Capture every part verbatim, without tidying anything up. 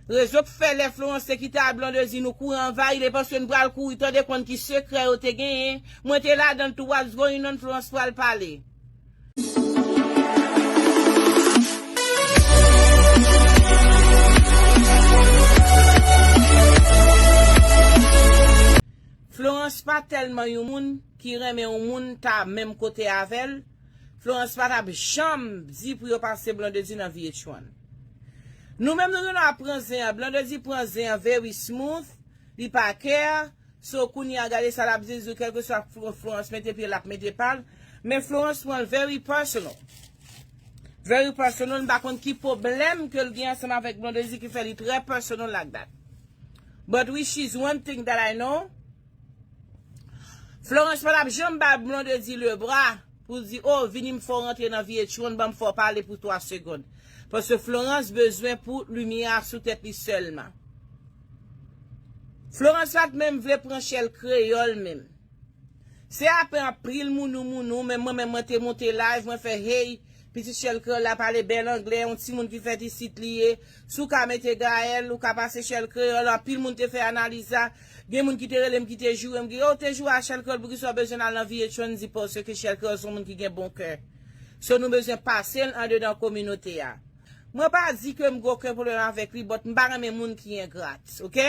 Rezon k fè lè Florence te kite a Blondedy nou kouri anvayi li, paske n pral kouri tande konn ki sekrè yo te genyen. Mwen te ladan l tou, what's going on, Florence pral pale. Florence pa tèlman yon moun ki renmen yon moun ta menm kote avè l. Florence pa t ap janm di pou yo pase Blondedy nan V H one. Nou menm nou gen dwa pran zen an. Blondedy pran zen an very smooth, li pa care. So kounye a gade sa l ap di, di kèlkeswa Flo- Florence mete pye l ap mete pa l. Men Florence pran l very personal. Very personal, m pa konn ki pwoblèm ke l gen ansanm avèk Blondedy ki fè li trè personal like that. But which is one thing that I know, Florence pa t ap janm bay Blondedy le bra pou l di, oh, vini m fè w rantre nan V H one, ban m fè w pale pou twa segonn. Paske Florence bezwen pou limyè a sou tèt li sèlman. Florence pa t menm vle pran chèl kreyòl menm. Se apre anpil mounou mounou, men mwen menm mwen te monte live, mwen fè, hey, pitit chèl kreyòl la pale bèl anglè, yon timoun ki fèt isit li ye. Si w ka mete Gaëlle, ou ka pase chèl kreyòl, anpil moun te fè analiz la. Gen moun ki te rele m, ki te joure m, ki, yo, w te joure a chèl kreyòl, poukisa w bezwen al nan V H one, di paske chèl kreyòl se yon moun ki gen bon kè. So nou bezwen pase l andedan kominote a. Mwen pa di ke m gen okenn pwoblèm avèk li, but m pa renmen moun ki engrat, oke?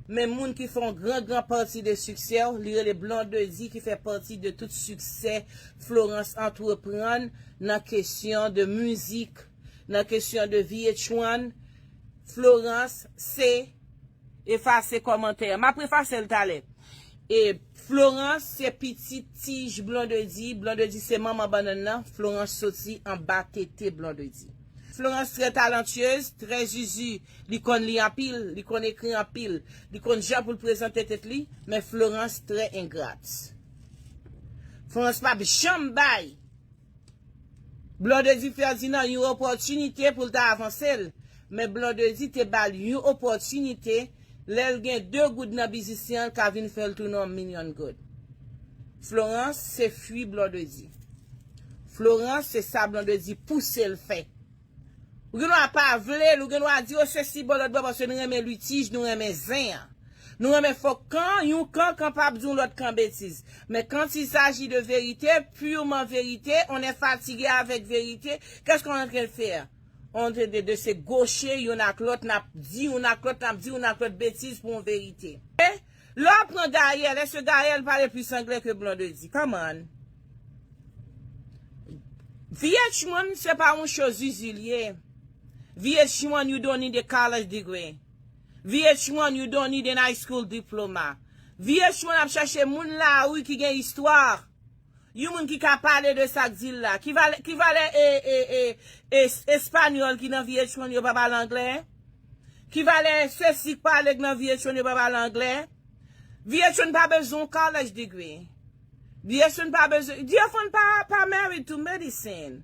Men moun ki fè yon gran, gran pati de siksè w, li rele Blondedy ki fè pati de tout siksè Florence antreprann nan kesyon de mizik, nan kesyon de V H one. Florence se, efase kòmantè. M ap efase l talè. E Florence se pitit tij Blondedy. Blondedy se manman bannann nan. Florence soti anba tete Blondedy. Florence trè talantyez, trè zizi. Li konn li anpil, li konn ekri anpil, li konn jan pou l prezante tèt li, men Florence trè engrat. Florence p ap janm bay Blondedy Ferdinand yon opòtinite pou l ta avanse l, men Blondedy te ba l yon opòtinite, lè l gen de goud nan biznis li an, l ka vin fè l tounen yon milyon goud. Florence se fwi Blondedy. Florence se sa Blondedy pouse l fè. Ou gen dwa pa vle l, ou gen dwa di, oh, sesi, bon, lòt bò, paske nou renmen litij, nou renmen zen an. Nou renmen fòk kan, yon kan kapab di yon lòt kan betiz. Men quand il s'agit de vérité, purement vérité, on est fatigué avec vérité, qu'est-ce qu'on est en train de faire? On est en train de, de se gaucher youn ak lòt, n ap di youn ak lòt, n ap di youn ak lòt betiz pou yon verite. E lè w pran Gaëlle, èske Gaëlle pale plis anglè ke Blondedy? Come on. V H one se pa yon show zizi l ye. V H one, you don't need a college degree. V H one, you don't need an high school diploma. V H one ap chache moun lari ki gen istwa. Yon moun ki ka pale de sa k di l la. Ki valè, ki valè e, e, e, e, espanyòl ki nan V H one yo pa pale anglè? Ki valè sesi k pale k nan V H one yo pa pale anglè? V H one pa bezwen yon college degree. V H one pa bezwen, V H one pa, pa married to medicine.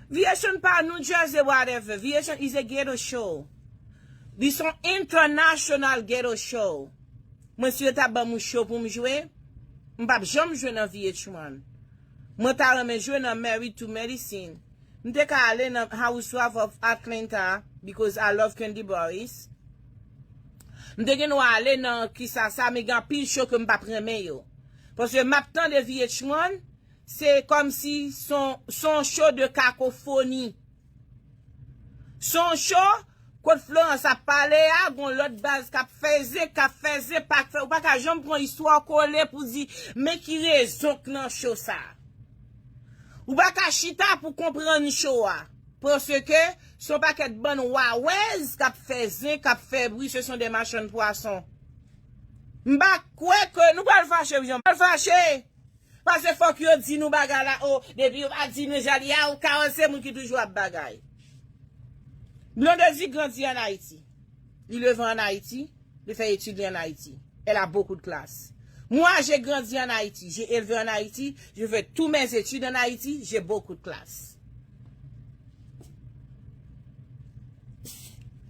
V H one pa New Jersey whatever. V H one is a ghetto show. Li se yon international ghetto show. Mwen si yo ta ban m yon show pou m jwe, m p ap janm jwe nan V H one. Mwen ta renmen jwe nan Married to Medicine. M te ka ale nan Housewife of Atlanta because I love Kandi Burruss. M te gen dwa ale nan kisa sa, men gen anpil show ke m p ap renmen yo. Paske m ap tande V H one, se kòmsi son, son show de kakofoni. Son show, kot Florence ap pale a, gon lòt baz k ap fè zen, k ap fè zen, pa k fè, ou pa ka janm pran istwa kole pou di, men ki rezon k nan show sa. Ou pa ka chita pou konprann show a. Paske se yon pakèt bann wawèz k ap fè zen, k ap fè bri, ce sont des marchands de poisson. M pa kwè ke nou pral fache, wi, jan pral fache. Paske fòk yo di nou bagay la, o, depi yo pa di nou jan li a, ou ka wè se moun ki toujou ap bagay. Blondedy grandi an Ayiti. Li leve an Ayiti, li fè etid li an Ayiti. Elle a beaucoup de classe. Moi, j'ai grandi en Haïti, j'ai élevé en Haïti, j'ai fait tous mes études en Haïti, j'ai beaucoup de classe.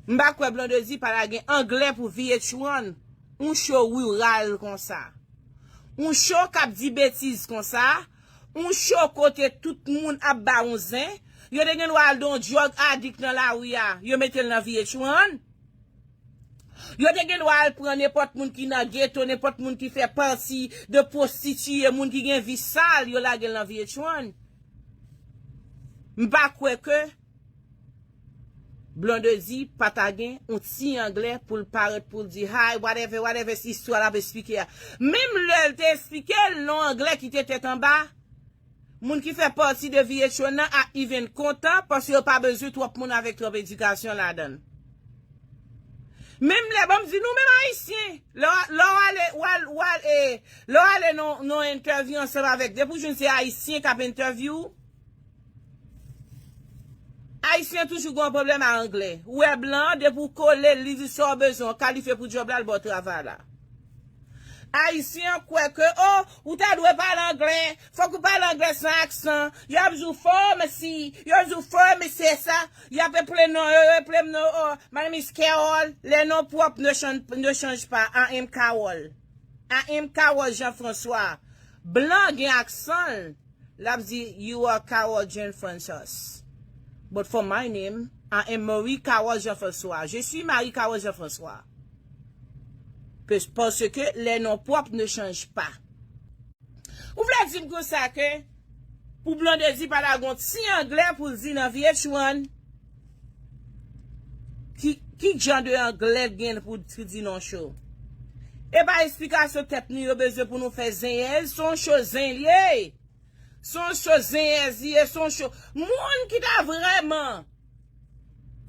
M pa kwè Blondedy pa ta gen anglè pou V H one, yon show riral konsa. Yon show k ap di betiz konsa, yon show kote tout moun ap ba yon zen, Yo te gen dwa al don djòg adik nan lari a, yo mete l nan V H one. Yo te gen dwa al pran nenpòt moun ki nan geto, nenpòt moun ki fè pati de pwostitiye, moun ki gen vi sal, yo lage l nan V H one. M pa kwè ke Blondedy pa ta gen yon ti anglè pou l parèt pou l di hi, whatever, whatever, se istwa l ap esplike a. Menm lè l te esplike l, non anglè ki te tèt anba, moun ki fè pati de V H one nan ap even kontan paske yo pa bezwen twòp moun avèk twòp edikasyon ladan l. Menm lè, ban m di nou menm Ayisyen, lè w, lè w ale, w al, w al, e, lè w ale nan, nan entèvyou ansanm avèk, depi w jwenn se Ayisyen k ap entèvyou w, Ayisyen toujou gen yon pwoblèm a anglè. Ou wè blan an, depi w kole l, li di sa w bezwen, w kalifye pou djòb la, l ba w travay la. Ayisyen an kwè ke, o, ou ta dwe pale anglè, fòk ou pale anglè san aksan. Y ap di w pharmacy, y ap di w pharmacy, sa. Y ap eple non, yo eple m non, o, my name is Carol. Les noms propres ne changent, ne changent pas. I am Carol. I am Carol Jean-François. Blan gen aksan l. L ap di, you are Carole Jean Francois. But for my name, I am Marie Carole Jean François. Je suis Marie Carole Jean François. Pe- Parce que les noms propres ne changent pas. Ou vle di m konsa ke pou Blondedy pa ta gon ti anglè pou l di nan V H one? Ki, ki jan de anglè l gen pou l di nan show? E pa eksplikasyon tèt nou yo bezwen pou nou fè zenyèz, se yon show zen l ye. Se yon cho zenyèz li ye, se yon cho. Moun ki ta vrèman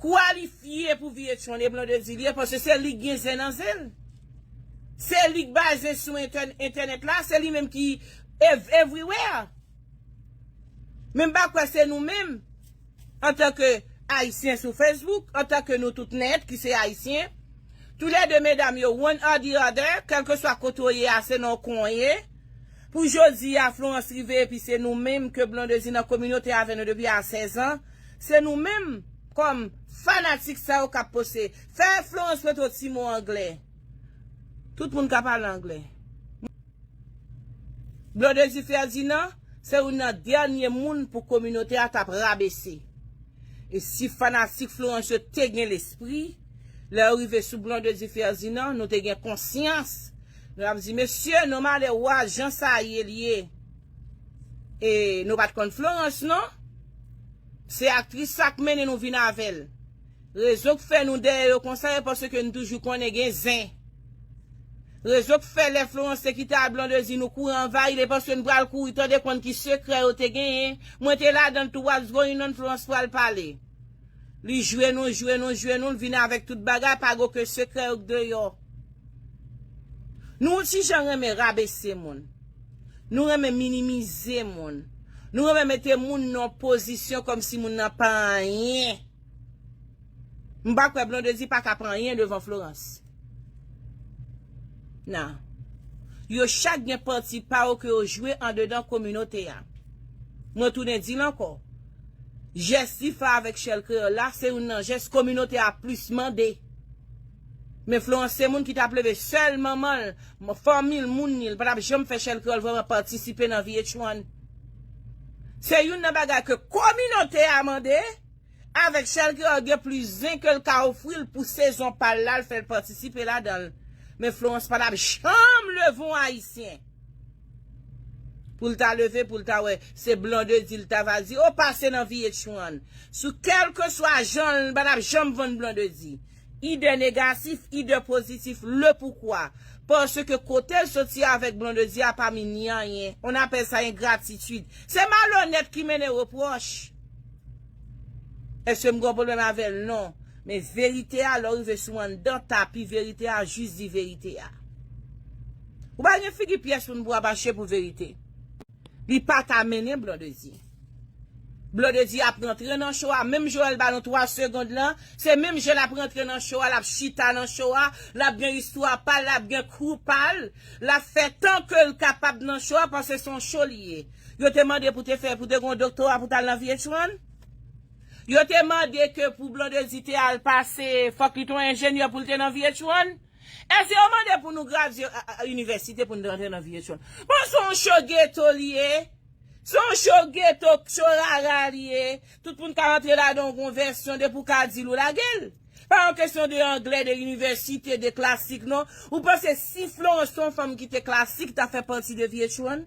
kwalifye pou V H one e Blondedy li ye, paske se li k gen zen nan zen l. Se li k bay zen sou entè- entènèt la, se li menm ki ev- everywhere. Men m pa kwè se nou menm, antanke Ayisyen sou Facebook, antanke nou tout nèt ki se Ayisyen, toulède medam yo, one or the other, kèlkeswa kote w ye a, se nan w konye. Pou jodi a, Florence rive, epi se nou menm ke Blondedy nan kominote avè nou depi a sèz an. Se nou menm, kòm fanatik sa yo k ap poste. Fè Florence mete yon ti mo anglè. Tout moun ka pale anglè. Blondedy Ferdinand, se youn nan dènye moun pou kominote a t ap rabese. E si fanatik Florence yo te gen lespri, lè yo rive sou Blondedy Ferdinand, nou te gen konsyans. Nou ap di, mesye, nou male wa jan sa ye l ye. E nou pa t konn Florence, non. Se aktris sa k mennen nou vin avè l. Rezon k fè nou dèyè yo konsa, e paske n toujou konnen gen zen. Rezon k fè lè Florence te kite a Blondedy, nou kouri anvayi l, e paske n pral kouri tande konn ki sekrè yo te genyen. Mwen te ladan l tou, what's going on, Florence pral pale. Li jwe nou, jwe nou, jwe nou, l vin avèk tout bagay, pa gen okenn sekrè yo k deyò. Nou ti jan renmen rabese moun. Nou renmen minimize moun. Nou renmen mete moun nan pozisyon kòmsi moun nan pa anyen. M pa kwè Blondedy pa ka pran anyen devan Florence. Nan. Yo chak gen pati pa yo ke yo jwe andedan kominote a. Mwen tounen di l ankò. Jès li fè avèk Chèl Kreyòl la, se youn nan jès kominote a plis mande. Men Florence se moun ki t ap leve sèl manman l, fanmi l, moun li, l pa t ap janm fè Chèl Kreyòl vrèman patisipe nan V H one. Se youn nan bagay ke kominote a mande, avèk Chèl Kreyòl gen plis zen ke l ka ofri l pou sezon pa l la, l fè l patisipe ladan l. Men Florence pa t ap janm leve yon Ayisyen. Pou l ta leve, pou l ta wè, se Blondedy, l ta va di, o pase nan V H one. Sou kèlkeswa jan l, pa t ap janm vann Blondedy. Ide negatif, ide pozitif, le poukwa. Paske kote l soti avèk Blondedy a pa mini anyen. On appelle ça ingratitude. Se malonèt ki mennen repwòch. Èske m gen pwoblèm avè l? Non. Men verite a, lè w rive sou anndan tapi verite a, jis di verite a. Ou pa gen figi pyès moun pou w ap mache pou verite. Li pa ka mennen Blondedy. Blondedy ap rantre nan show a, menm Joel ba nou twa segond lan, se menm jan l ap rantre nan show a, l ap chita nan show a, l ap gen istwa pa l, l ap gen crew pa l, l ap fè tan ke l kapab nan show a, paske se yon show li ye. Yo te mande pou te fè, pou te gen yon doktora pou t al nan V H one? Yo te mande ke pou Blondedy te al pase, fòk li te yon enjenyè pou l te nan V H one? Èske yo mande pou nou gradye a, a, a inivèsite pou nou te rantre nan V H one? Bon, se yon cho geto li ye. Se yon cho geto, cho rara li ye. Tout moun ka rantre ladan yon konvèsyon depi w ka di l ou lage l. Pa yon kesyon de anglè, de inivèsite, de klasik, non. Ou panse si Florence se yon fanm ki te klasik, ta fè pati de V H one?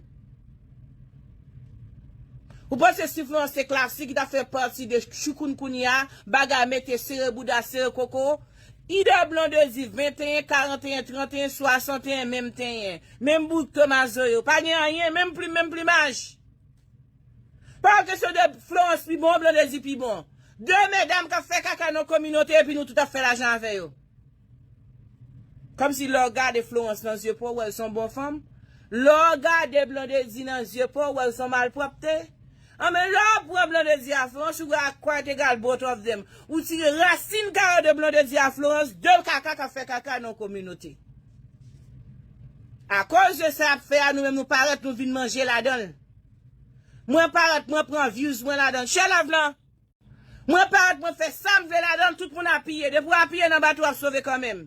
Ou panse si Florence te klasik, ta fè pati de Choukounkounye a, bagay mete sere bouda, sere koko? Ide Blondedy, venteyen, karanteyen, tranteyen, swasanteyen, menm tenyen. Menm bout ke mazo yo. Pa gen anyen, menm plim, menm plimaj. Pa yon kesyon de Florence pi bon, Blondedy pi bon. De medam k ap fè kaka nan kominote epi nou tout ap fè lajan avè yo. Kòmsi lè w gade Florence nan zye pa w, w wè l se yon bon fanm. Lè w gade Blondedy nan zye pa w, w wè l se yon malpwòpte. Anben, lè w pran Blondedy a Florence, ou wè a quite egal both of them. Ou tire rasin kara de Blondedy a Florence, de kaka k ap fè kaka nan kominote. Akoz de sa y ap fè a, nou menm nou parèt, nou vin manje ladan l. Mwen parèt, mwen pran views mwen ladan l. Chè love lan. Mwen parèt, mwen fè sa m vle ladan l, tout moun apiye. Depi w apiye nan bato, w ap sove kanmenm.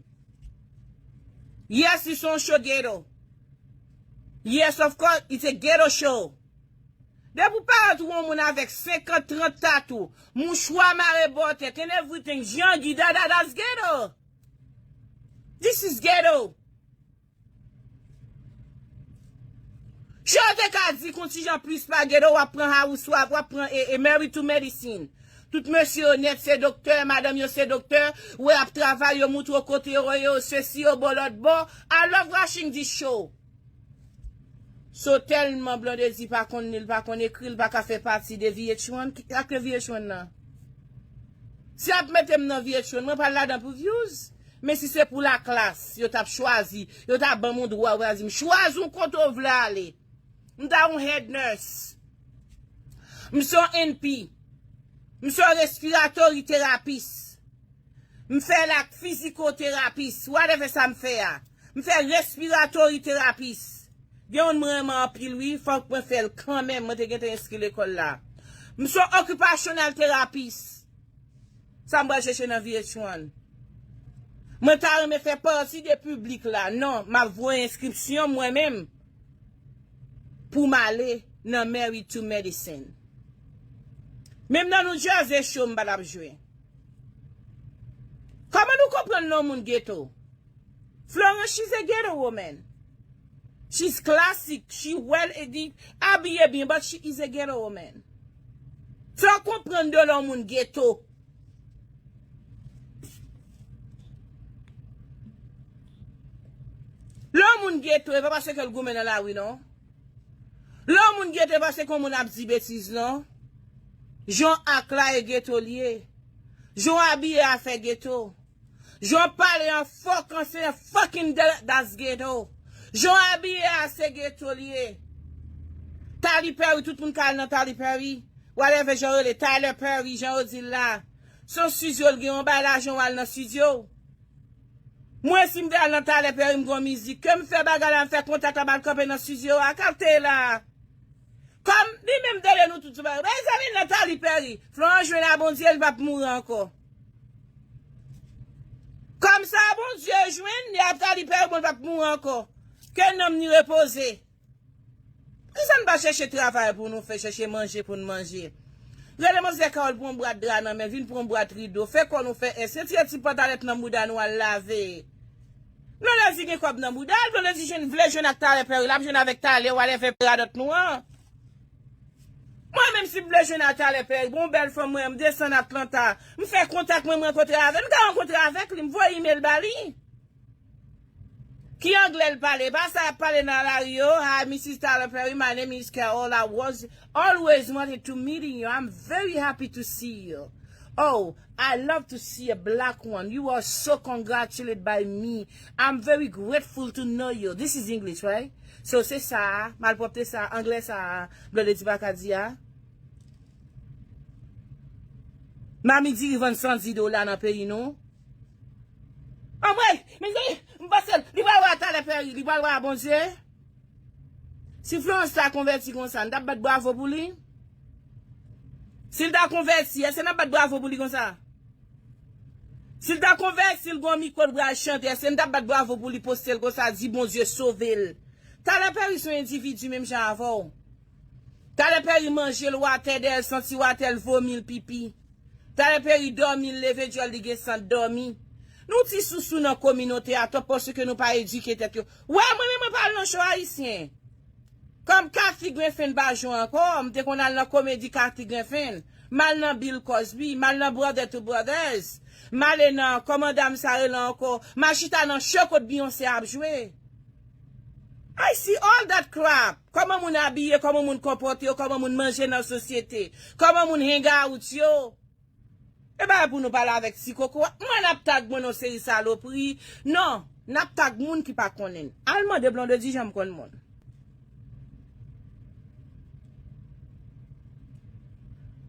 Yes, it's on show ghetto. Yes, of course, it's a ghetto show. Depi w parèt ou yon moun avèk senkant, trant tatou, mouchwa mare bò tèt, and everything, Jean Guy, dada, that's ghetto. This is ghetto. Jan w te ka di kontijan plis pa ghetto, w ap pran housewife, w ap pran e, e married to medicine. Tout mesye yo nèt se doktè, madanm yo se doktè, w ap travay, yo moutre w kote yo ye, yo sesi, yo bò lòt bò. I love watching this show. So tèlman Blondedy pa konn li, l pa konn ekri, l pa ka fè pati de V H one, ki- ak V H one nan. Si y ap mete m nan V H one, mwen pral ladan pou views. Men si se pou laklas, yo t ap chwazi, yo t ap ban m yon dwa, yo t ap di m, chwazi yon kote w vle ale. M ta yon head nurse. M se yon N P. M se yon respiratory therapist. M fè lak fizikoterapis, whatever sa m fè a. M fè respiratory therapist. Gen youn mwen renmen anpil wi, fòk mwen fè l kanmenm, mwen te gentan enskri lekòl la. M se yon occupational therapist. Sa m pral chèche nan V H one. Mwen ta renmen fè pati de piblik la. Non, m ap voye enskripsyon mwen menm pou m ale nan Married to Medicine. Menm nan New Jersey show m pa t ap jwe. Kòman nou konprann non moun ghetto? Florence, she's a ghetto woman. She's classic, she well edu- abiye byen, but she is a ghetto woman. Sa w konprann de lè yon moun ghetto? Lè yon moun ghetto, e pa paske l goumen nan lari, non. Lè yon moun ghetto, e paske yon moun ap di betiz, non. Jan w ak la e ghetto l ye. Jan w abiye a fè ghetto. Jan w pale an fòkan se fucking de- that's ghetto. Jan w abiye a se ghetto l ye. Tali Perry, tout moun ka al nan Tali Perry. Whatever jan yo rele, Tyler Perry, jan yo di l la. Se yon studio l gen, yon bay lajan w al nan studio. Mwen si m te al nan Tyler Perry, m gon mizik. Ke m fè bagay la, m fè kontak la, m al kanpe nan studio a, kapte la. Kòm li menm tande nou tout sou bagay. Mezanmi, nan Tali Perry. Florence jwenn a Bondye, li p ap mouri ankò. Kòm sa Bondye jwenn, li ap Tali Perry, bon, li p ap mouri ankò. Ke nanm ni repoze. Poukisa n pa chèche travay pou nou fè, chèche manje pou n manje? Rele manzè Carole, pran yon bwat dra nan men l, vin pran yon bwat rido, fè kò nou fè ès, retire ti pantalèt nan bouda nou al lave. Blondedy gen kòb nan bouda l, Blondedy jwenn, vle jwenn ak Tyler Perry, l ap jwenn avèk Tyler, whatever radòt nou an. Mwen menm si m vle jwenn ak Tyler Perry, bon bèl fanm mwen, m desann Atlanta, m fè kontak mwen, m rankontre avè l, m ka rankontre avèk li, m voye email ba li. Ki anglè l pale? Pa sa y ap pale nan lari yo. Hi, Missus Tyler Perry, my name is Carol. I was always wanted to meeting you. I'm very happy to see you. Oh, I love to see a black one. You are so congratulated by me. I'm very grateful to know you. This is English, right? So se sa, malpwòpte sa, anglè sa, Blondedy pa ka di a. Mami diri vann san di dola nan peyi nou. Anmwey, mezanmi, m panse l, li pral wè a Tyler Perry, li pral wè a Bondye. Si Florence ta konvèti konsa, n t ap bat bravo pou li? Si l ta konvèti, èske n ap bat bravo pou li konsa? Si l ta konvèti, l gon mikwo, l pral chante, èske n t ap bat bravo pou li, poste l konsa, di Bondye sove l? Tyler Perry se yon endividi menm jan avè w. Talè Pèri manje l watè dèyè l santi watè l vomi l pipi. Talè Pèri dòmi l leve djòl li gen sant dòmi. Nou ti sousou nan kominote a twòp paske nou pa edike tèt yo. Wè mwen menm mwen pa al nan cho ayisyen. Kòm Kathy Griffin pa jwe ankò, m te konn al nan komedi Kathy Griffin. M al nan Bill Cosby, m al nan Brother to Brothers. M ale nan kòman dam sa rele ankò. M al chita nan cho kot Beyoncé ap jwe. I see all that crap. Kòman moun abiye, kòman moun konpòte yo, kòman moun manje nan sosyete, kòman moun hang out yo. E bagay pou nou pale avèk ti koko. Mwen n ap tag mwen nan seri salopri. Non, n ap tag moun ki pa konnen. Al mande Blondedy jan m konn moun.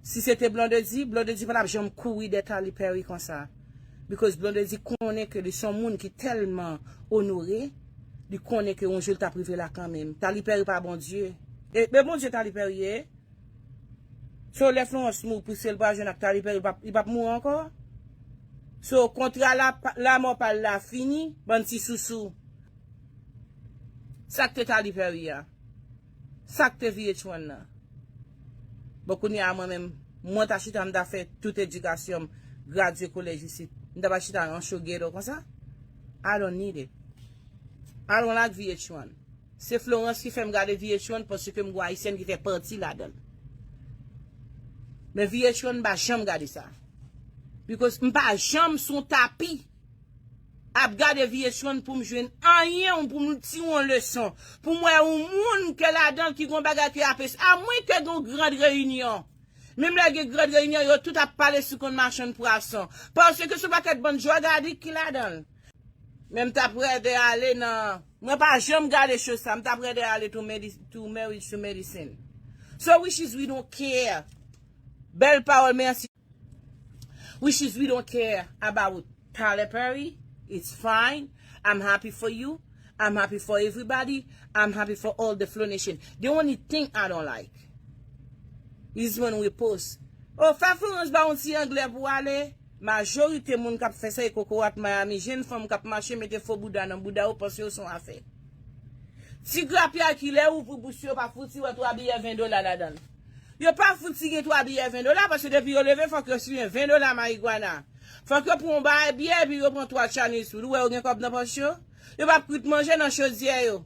Si se te Blondedy, Blondedy pa t ap janm kouri dè Tali Pèri konsa. Because Blondedy konnen ke li se yon moun ki tèlman onore, li konnen ke yon jou l t ap rive la kanmenm. Tali Pèri pa Bondye. E, men Bondye Tali Pèri ye. So lè Florence mouri, Priscille pa jwenn ak Tali Pèri, li p ap, li p ap mouri ankò. So kontra la, lanmò pa l la fini, bann ti sousou. Sa k te Tali Pèri a? Sa k te V H one nan? Bon, kounye a mwen menm, mwen ta chita, m ta fè tout edikasyon m, gradye kolèj isit. M ta pa chita nan cho geto konsa. I don't need it. I don't like V H one. Se Florence ki fè m gade V H one paske m gon ayisyèn ki fè pati ladan l. Men V H one m pa janm gade sa. Because m pa janm sou yon tapi ap gade V H one pou m jwenn anyen ou pou m tire yon leson. Pou m wè yon moun ke ladan l ki gon bagay ki apes. Amwen ke gon grand reyinyon. Menm lè gen grand reyinyon, yo tout ap pale sou konn machann pwason. Paske se yon pakèt bann drug addict ki ladan l. Men m t ap rèdè ale nan, mwen pa janm gade cho sa, m t ap rèdè ale to, medi, to Marriage to Medicine. So which is we don't care. Bèl pawòl, mèsi. Which is we don't care about Tyler Perry. It's fine. I'm happy for you. I'm happy for everybody. I'm happy for all the Flow Nation. The only thing I don't like is when we post, oh, fè Florence ba yon ti anglè pou ale. Majorite moun k ap fè sa e kokorat Miami, jenn fanm k ap mache mete fo bouda nan bouda yo, panse yo se yon afè. Ti grapyay ki lè ouvri bouch yo pa fouti wè twa biyè ven dola ladan l. Yo pa fouti gen twa biyè ven dola, paske depi yo leve, fòk yo siyen ven dola marigwana. Fòk yo pran yon bagay biyè, epi yo pran twa Chinese food. Ou wè yo gen kòb nan pòch yo? Yo p ap kwit manje nan chodyè yo.